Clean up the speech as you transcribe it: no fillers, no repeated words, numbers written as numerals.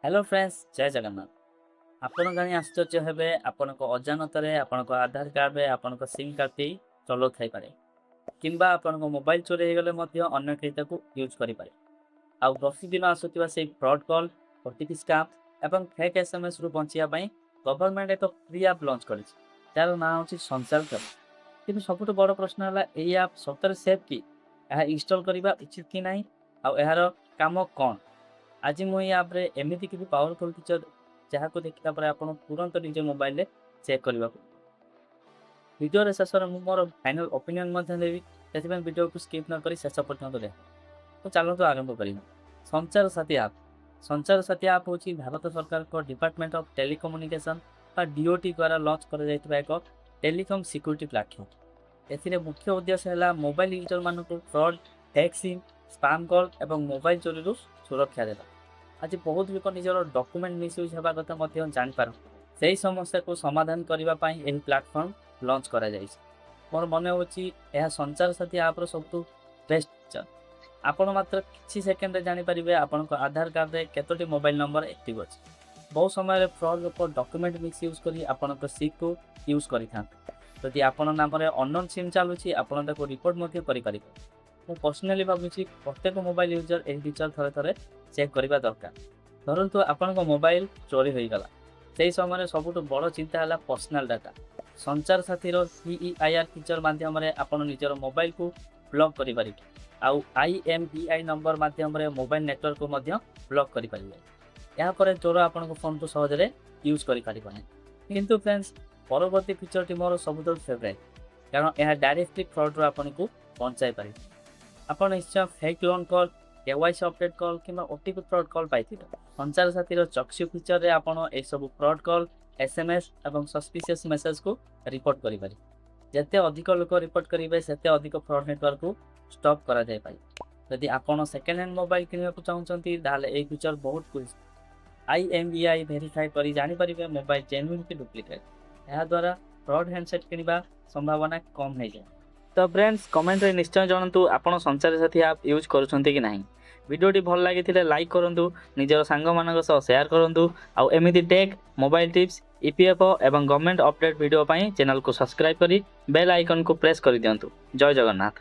Hello friends, ଜୟ ଜଗନ୍ନାଥ। ଆପଣ ଜାଣି ଆଶ୍ଚର୍ଯ୍ୟ ହେବେ, ଆପଣଙ୍କ ଅଜାଣତରେ ଆପଣଙ୍କ ଆଧାର କାର୍ଡ଼ରେ ଆପଣଙ୍କ ସିମ୍ କାର୍ଡ଼ଟି ଚଲାଉଥାଇପାରେ କିମ୍ବା ଆପଣଙ୍କ ମୋବାଇଲ ଚୋରି ହେଇଗଲେ ମଧ୍ୟ ଅନ୍ୟ କେହି ତାକୁ ୟୁଜ୍ କରିପାରେ। ଆଉ ପ୍ରତିଦିନ ଆସୁଥିବା ସେଇ ଫ୍ରଡ୍ କଲ୍, ଓଟିପି ସ୍କାମ୍ ଏବଂ ଫେକ୍ ଏସ୍ଏମ୍ଏସ୍ରୁ ବଞ୍ଚିବା ପାଇଁ ଗଭର୍ଣ୍ଣମେଣ୍ଟ ଏକ ଫ୍ରି ଆପ୍ ଲଞ୍ଚ କରିଛି, ଯାହାର ନାଁ ହେଉଛି ସଞ୍ଚାର ସାଥୀ। କିନ୍ତୁ ସବୁଠୁ ବଡ଼ ପ୍ରଶ୍ନ ହେଲା, ଏହି ଆପ୍ ସତରେ ସେଫ୍ କି? ଏହା ଇନଷ୍ଟଲ୍ କରିବା ଉଚିତ କି ନାହିଁ? ଆଉ ଏହାର କାମ କ'ଣ? ଆଜି ମୁଁ ଏହି ଆପ୍ରେ ଏମିତି କିଛି ପାୱାରଫୁଲ୍ ଫିଚର୍, ଯାହାକୁ ଦେଖିଲା ପରେ ଆପଣ ତୁରନ୍ତ ନିଜ ମୋବାଇଲରେ ଚେକ୍ କରିବାକୁ। ଭିଡ଼ିଓର ଶେଷରେ ମୁଁ ମୋର ଫାଇନାଲ୍ ଓପିନିଅନ୍ ମଧ୍ୟ ଦେବି, ସେଥିପାଇଁ ଭିଡ଼ିଓକୁ ସ୍କିପ୍ ନ କରି ଶେଷ ପର୍ଯ୍ୟନ୍ତ ଦେଖ। ତ ଚାଲନ୍ତୁ ଆରମ୍ଭ କରିବା। ସଞ୍ଚାର ସାଥୀ ଆପ୍। ସଞ୍ଚାର ସାଥୀ ଆପ୍ ହେଉଛି ଭାରତ ସରକାରଙ୍କ ଡିପାର୍ଟମେଣ୍ଟ ଅଫ୍ ଟେଲିକମ୍ୟୁନିକେସନ୍ ବା ଡିଓଟି ଦ୍ୱାରା ଲଞ୍ଚ କରାଯାଇଥିବା ଏକ ଟେଲିକମ୍ ସିକ୍ୟୁରିଟି ପ୍ଲାଟଫର୍ମ। ଏଥିରେ ମୁଖ୍ୟ ଉଦ୍ଦେଶ୍ୟ ହେଲା ମୋବାଇଲ ୟୁଜରମାନଙ୍କୁ fraud, fake sim, spam call ଏବଂ ମୋବାଇଲ ଚୋରିରୁ ସୁରକ୍ଷା ଦେବା। ଆଜି ବହୁତ ଲୋକ ନିଜର ଡକୁମେଣ୍ଟ ମିସୟୁଜ୍ ହେବା କଥା ମଧ୍ୟ ଜାଣିପାରନ୍ତି। ସେହି ସମସ୍ୟାକୁ ସମାଧାନ କରିବା ପାଇଁ ଏହି ପ୍ଲାଟଫର୍ମ ଲଞ୍ଚ କରାଯାଇଛି। ମୋର ମନେ ହେଉଛି, ଏହା ସଞ୍ଚାର ସାଥୀ ଆପ୍ର ସବୁଠୁ ବେଷ୍ଟ ଫିଚର୍। ଆପଣ ମାତ୍ର କିଛି ସେକେଣ୍ଡରେ ଜାଣିପାରିବେ ଆପଣଙ୍କ ଆଧାର କାର୍ଡ଼ରେ କେତୋଟି ମୋବାଇଲ ନମ୍ବର ଆକ୍ଟିଭ୍ ଅଛି। ବହୁ ସମୟରେ ଫ୍ରଡ୍ ଲୋକ ଡକୁମେଣ୍ଟ ମିସୟୁଜ୍ କରି ଆପଣଙ୍କ ସିମ୍କୁ ୟୁଜ୍ କରିଥାନ୍ତି। ଯଦି ଆପଣ ନାମରେ ଅନନୋନ୍ ସିମ୍ ଚାଲୁଛି, ଆପଣ ତାକୁ ରିପୋର୍ଟ ମଧ୍ୟ କରିପାରିବେ। ମୁଁ ପର୍ସନାଲି ଭାବୁଛି, ପ୍ରତ୍ୟେକ ମୋବାଇଲ ୟୁଜର ଏହି ଫିଚର୍ ଥରେ ଥରେ ଚେକ୍ କରିବା ଦରକାର। ଧରନ୍ତୁ ଆପଣଙ୍କ ମୋବାଇଲ ଚୋରି ହୋଇଗଲା। ସେହି ସମୟରେ ସବୁଠୁ ବଡ଼ ଚିନ୍ତା ହେଲା ପର୍ସନାଲ ଡାଟା। ସଞ୍ଚାର ସାଥୀର ସିଇଆଇଆର୍ ଫିଚର୍ ମାଧ୍ୟମରେ ଆପଣ ନିଜର ମୋବାଇଲକୁ ବ୍ଲକ୍ କରିପାରିବେ ଆଉ ଆଇଏମ୍ଇଆଇ ନମ୍ବର ମାଧ୍ୟମରେ ମୋବାଇଲ ନେଟୱାର୍କକୁ ମଧ୍ୟ ବ୍ଲକ୍ କରିପାରିବେ। ଏହାପରେ ଚୋର ଆପଣଙ୍କ ଫୋନକୁ ସହଜରେ ୟୁଜ୍ କରିପାରିବ ନାହିଁ। କିନ୍ତୁ ଫ୍ରେଣ୍ଡସ୍, ପରବର୍ତ୍ତୀ ଫିଚର୍ଟି ମୋର ସବୁଠାରୁ ଫେଭରାଇଟ୍, କାରଣ ଏହା ଡାଇରେକ୍ଟଲି ଫ୍ରଡ଼ରୁ ଆପଣଙ୍କୁ ବଞ୍ଚାଇ ପାରିବ। ଆପଣ ନିଶ୍ଚୟ fake loan call, KYC update call କିମ୍ବା ଓଟିପି ଫ୍ରଡ୍ କଲ୍ ପାଇଥିବେ। ସଞ୍ଚାର ସାଥୀର ଚକ୍ଷୁ ଫିଚରରେ ଆପଣ ଏସବୁ ଫ୍ରଡ୍ କଲ୍, ଏସ୍ଏମ୍ଏସ୍ ଏବଂ ସସ୍ପିସିୟସ୍ ମେସେଜକୁ ରିପୋର୍ଟ କରିପାରିବେ। ଯେତେ ଅଧିକ ଲୋକ ରିପୋର୍ଟ କରିବେ, ସେତେ ଅଧିକ ଫ୍ରଡ୍ ନେଟୱାର୍କକୁ ଷ୍ଟପ୍ କରାଯାଇପାରିବ। ଯଦି ଆପଣ ସେକେଣ୍ଡ ହ୍ୟାଣ୍ଡ ମୋବାଇଲ କିଣିବାକୁ ଚାହୁଁଛନ୍ତି, ତାହେଲେ ଏହି ଫିଚର୍ ବହୁତ ଖୁସି। ଆଇଏମ୍ଇଆଇ ଭେରିଫାଏ କରି ଜାଣିପାରିବେ ମୋବାଇଲ ଜେନ୍ୟୁନ୍ କି ଡୁପ୍ଲିକେଟ୍। ଏହାଦ୍ୱାରା ଫ୍ରଡ୍ ହ୍ୟାଣ୍ଡସେଟ୍ କିଣିବା ସମ୍ଭାବନା କମ୍ ହେଇଯାଏ। ତ ଫ୍ରେଣ୍ଡସ୍, କମେଣ୍ଟରେ ନିଶ୍ଚୟ ଜଣାନ୍ତୁ, ଆପଣ ସଞ୍ଚାର ସାଥୀ ଆପ୍ ୟୁଜ୍ କରୁଛନ୍ତି କି ନାହିଁ। ଭିଡ଼ିଓଟି ଭଲ ଲାଗିଥିଲେ ଲାଇକ୍ କରନ୍ତୁ, ନିଜର ସାଙ୍ଗମାନଙ୍କ ସହ ସେୟାର କରନ୍ତୁ ଆଉ ଏମିତି take, mobile tips, EPF ଏବଂ ଗଭର୍ଣ୍ଣମେଣ୍ଟ ଅପଡେଟ୍ ଭିଡ଼ିଓ ପାଇଁ ଚ୍ୟାନେଲକୁ ସବସ୍କ୍ରାଇବ୍ କରି ବେଲ୍ ଆଇକନ୍କୁ ପ୍ରେସ୍ କରିଦିଅନ୍ତୁ। ଜୟ ଜଗନ୍ନାଥ।